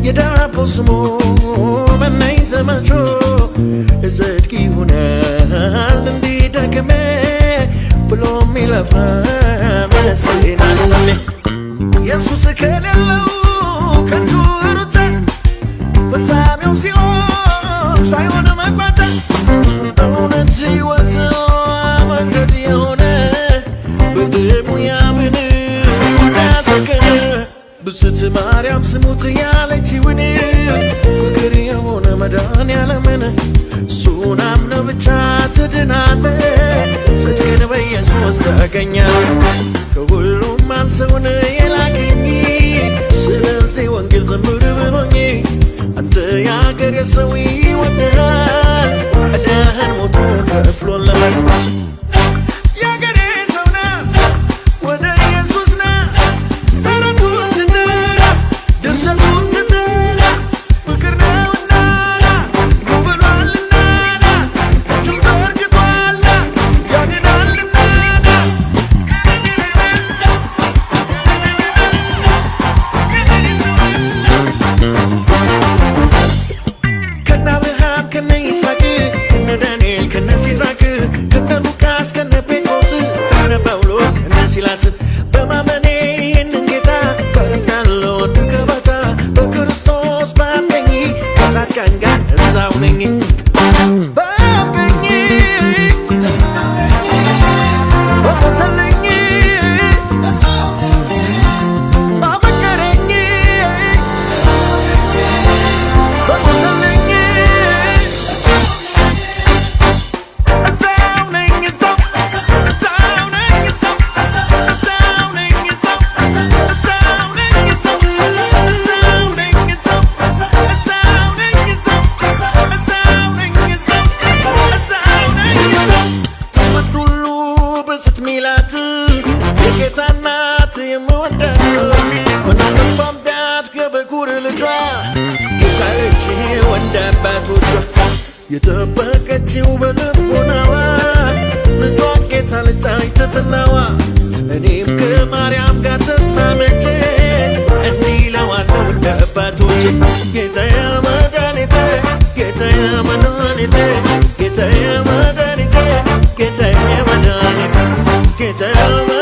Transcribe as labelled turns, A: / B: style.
A: የዳቦ ስሙ በነኝ ዘመቾ ጽድቅ ይሆናል እንዲደክሜ ብሎ የሚለፋ መስገን አልሰሜ። ኢየሱስ ከሌለው ከንቱ ሩጫ፣ ፍጻሜው ሲሆን ሳይሆን መቋጫ። እውነት፣ ሕይወት፣ መንገድ የሆነ በደሙ ያምን ያሰከነ ብስት ማርያም ስሙት ያለችውን ፍቅር የሆነ መድኃኔዓለምን እሱን አምነህ ብቻ ትድናለህ፣ ጽድቅን በኢየሱስ ታገኛለህ። ከሁሉም አንሰውን የላከኝ ስለዚህ ወንጌል ዘምር ብሎኝ፣ አንተ የአገሬ ሰው ይወድሃል፣ ዕዳህን ሞቶ ከፍሎልሃል። የአገሬ ሰው ና፣ ወደ ኢየሱስ ና፣ ተረቱን ትተህ ድርሰቱን ትተህ፣ ፍቅር ነውና ኑ ብሏልና፣ እጁን ዘርግቷልና ያድናልና። ከነ አብርሃም፣ ከነ ይስሐቅ፣ ከነ ዳንኤል፣ ከነ ሲድራቅ፣ ከነ ሉቃስ፣ ከነ ጴጥሮስ፣ ከነ ጳውሎስ፣ ከነ ሲላስ በማመኔ ይህንን ጌታ ቀርቤያለሁ ወደ ገበታ። በክርስቶስ ባመኝ ከጻድቃን ጋር እዛው ነኝ። ባመኝ፣ በሞተልኝ፣ ባፈቀረኝ፣ በሞተልኝ እዛው ነኝ፣ እዛው፣ እዛው ነኝ፣ እዛው፣ እዛው ነኝ፣ እዛው፣ እዛው ነኝ፣ እዛው፣ እዛው ነኝ፣ እዛው፣ እዛው ነኝ፣ እዛው፣ እዛው ነኝ፣ እዛው፣ እዛው ነኝ፣ እዛው። ትውልድ ሁሉ ብፅዕት ሚላት የጌታ እናት የምወዳት ምናልባም ቢያድግ በኩር ልጇ ጌታ ልጅ ወንድ አባቶቿ የጠበቀችው በልቦናዋ ልጇን ጌታ ልጅ ትትናዋ። እኔም ከማርያም ጋር ተስማምቼ እንዲህ እለዋለሁ እንደ አባቶቼ፣ ጌታዬ መድኃኒቴ፣ ጌታዬ መድኃኒቴ፣ ጌታዬ መድኃኒቴ፣ ጌታዬ መድኃኒቴ፣ ጌታዬ።